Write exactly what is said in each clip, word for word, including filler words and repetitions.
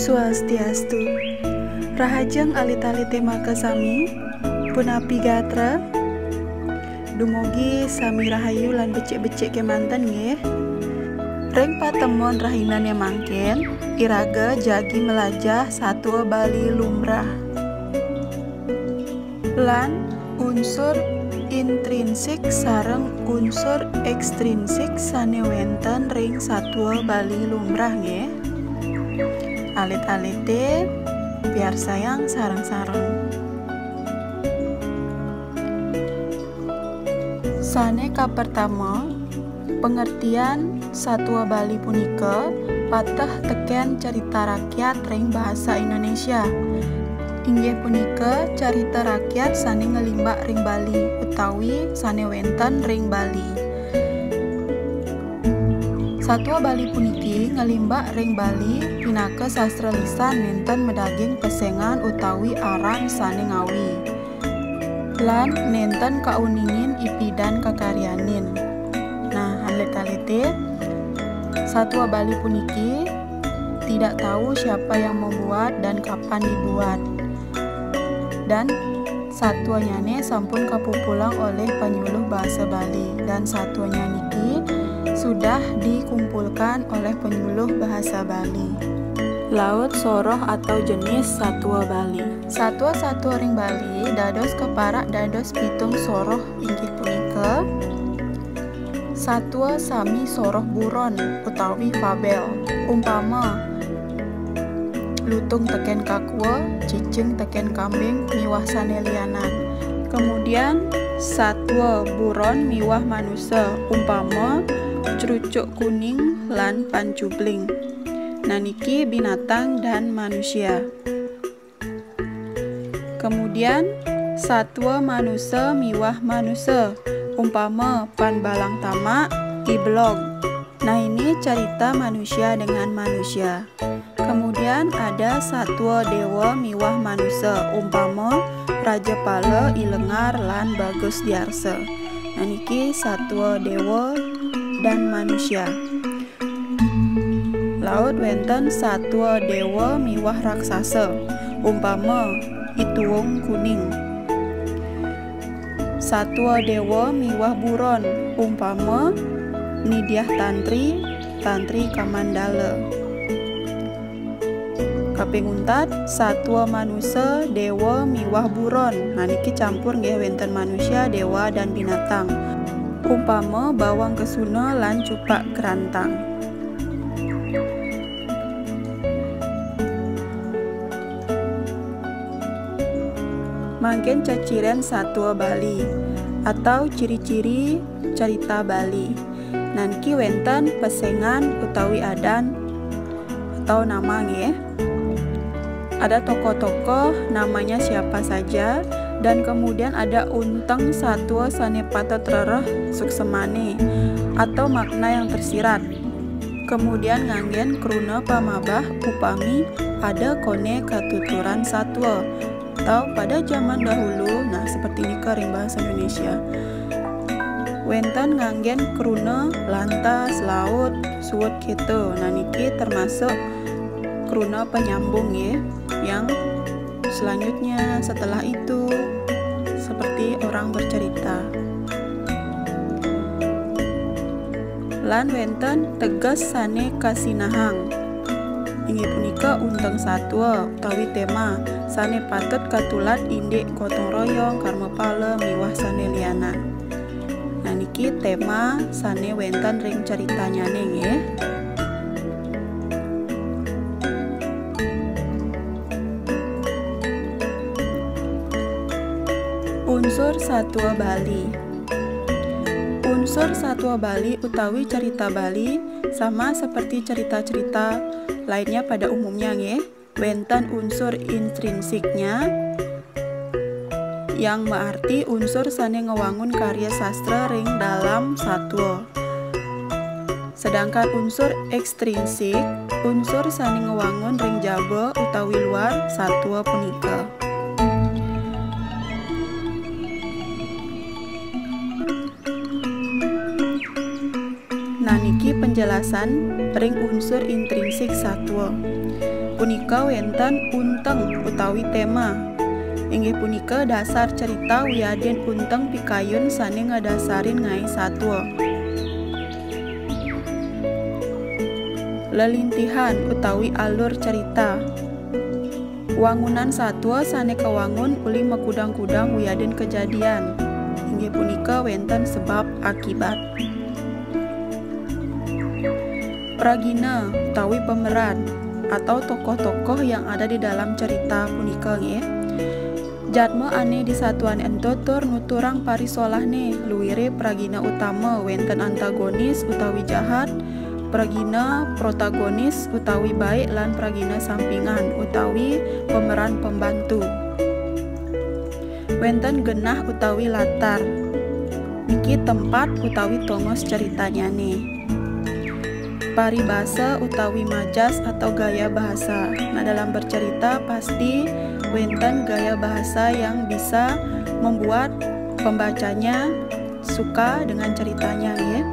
Swastiastu. Rahajeng alit-alite makasami, punapi gatra? Dumugi sami rahayu lan becik-becik kemanten nggih. Ring patemon rahinane mangkin, iraga jagi melajah satua Bali lumrah. Lan unsur intrinsik sareng unsur ekstrinsik sane wenten ring satua Bali lumrah nggih. Alit-alite piarsayang sareng-sareng. Sane kapertama, pangertian satua Bali punika pateh teken carita rakyat ring basa Indonesia. Inggih punika carita rakyat sane nglimbak ring Bali utawi sane wenten ring Bali. Satua Bali puniki nglimbak ring Bali pinaka sastra lisan nenten madaging pesengan utawi aran sane ngawi. Lan nenten kauningin ipidan kakaryanin. Nah, alit-alite, satua Bali puniki tidak tahu siapa yang membuat dan kapan dibuat. Dan satuanyane sampun kapupulang olih panyuluh bahasa Bali. Dan satuanya niki sudah dikumpulkan oleh penyuluh bahasa Bali. Laut soroh atau jenis satua Bali. Satua-satua ring Bali dados kaparak dados pitung soroh, inggih punika satua sami soroh buron utawi fabel. Umpama, lutung teken kakua, cicing teken kambing, miwah sane lianan. Kemudian, satua buron miwah manusa, umpama, crucuk kuning lan pancubling. Nah, niki binatang dan manusia. Kemudian, satua manusa miwah manusa, umpama pan balang tamak, I Belog. Nah, ini cerita manusia dengan manusia. Kemudian ada satua dewa miwah manusa, umpama Raja Pala, I Lengar, lan Bagus Diarsa. Nah, niki satua dewa dan manusia. Laut wenten satua dewa miwah raksasa, umpama I Tuung Kuning. Satua dewa miwah buron, umpama Nidiah Tantri, Tantri Kamandala. Kaping untat, satua manusa, dewa miwah buron. Nah, niki campur nggih, wenten manusia, dewa, dan binatang. Umpama Bawang Kesuna lan Cupak Kerantang. Mangkin ceciren satua Bali atau ciri-ciri cerita Bali. Nah, niki wenten pesengan utawi adan atau nama nggih. Ada tokoh-tokoh, namanya siapa saja, dan kemudian ada unteng satua sane patut rereh suksemane atau makna yang tersirat. Kemudian nganggen kruna pamabah, upami ada kone katuturan satua atau pada zaman dahulu. Nah, seperti nika ring bahasa Indonesia. Wenten nganggen kruna lantas, laut, suud, keto. Nah, niki termasuk kruna penyambung nggih, yang selanjutnya, setelah itu, seperti orang bercerita. Lan wenten teges sane kasinahang. Inggih punika unteng satua utawi tema sane patut katulat indik gotong royong, karmapala, miwah sane lianan. Nah, niki tema sane wenten ring ceritanyane nggih. Unsur satua Bali. Unsur satua Bali utawi cerita Bali sama seperti cerita-cerita lainnya pada umumnya nggih. Wenten unsur intrinsiknya, yang maarti unsur sane ngewangun karya sastra ring dalam satua. Sedangkan unsur ekstrinsik, unsur sane ngewangun ring jaba utawi luar satua punika. Nah, niki penjelasan ring unsur intrinsik satua. Punika wénten unteng utawi téma. Inggih punika dasar cerita wiadin unteng pikayun sané ngadasarin ngaé satua. Lelintihan utawi alur cerita. Wangunan satua sané kawangun uli makudang-kudang wiadin kejadian. Inggih punika wénten sebab akibat. Pragina utawi pemeran atau tokoh-tokoh yang ada di dalam cerita punika nggih. Jadma ané disatuan ento tur nuturang parisolahné, luiré pragina utama wénten antagonis utawi jahat, pragina protagonis utawi baik lan pragina sampingan utawi pemeran pembantu. Wénten genah utawi latar. Niki tempat utawi tongos ceritanyané. Paribasa utawi majas atau gaya bahasa. Nah, dalam bercerita pasti wénten gaya bahasa yang bisa membuat pembacanya suka dengan ceritanya, ya.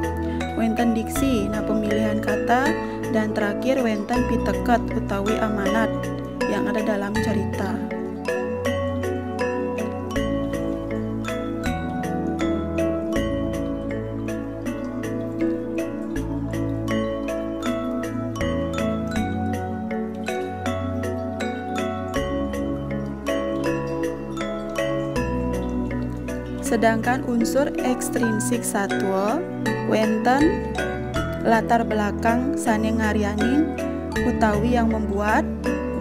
Wénten diksi, nah, pemilihan kata, dan terakhir wénten piteket utawi amanat yang ada dalam cerita. Sedangkan unsur ekstrinsik satua wénten latar belakang sané ngaryanin utawi yang membuat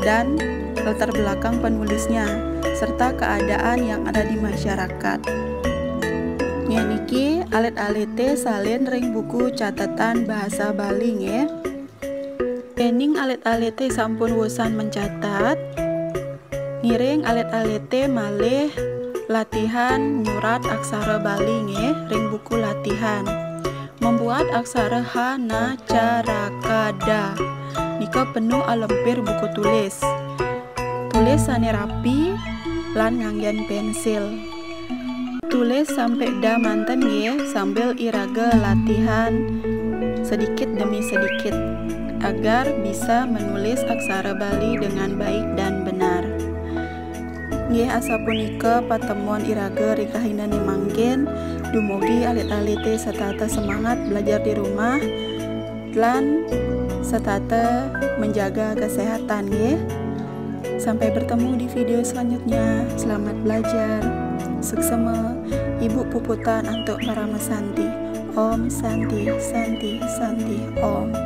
dan latar belakang penulisnya serta keadaan yang ada di masyarakat. Nggih niki alit-alité salin ring buku catetan bahasa Bali nggih. Yéning alit-alité sampun wusan mencatat, ngiring alit-alité malih latihan nyurat aksara Bali nggih ring buku latihan. Membuat aksara ha na ca ra ka da. Nika penuh alempir buku tulis. Tulis sané rapi lan nganggén pensil. Tulis sampai da manten nggih sambil iraga latihan sedikit demi sedikit agar bisa menulis aksara Bali dengan baik dan benar. Nggih asapunika patemon iraga ring rahinané mangkin. Dumugi alit-alité setata semangat belajar di rumah lan setata menjaga kesehatan nggih. Sampai bertemu di video selanjutnya. Selamat belajar. Suksema, Ibu puputan antuk parama santi. Om Santi, Santi, Santi, Om.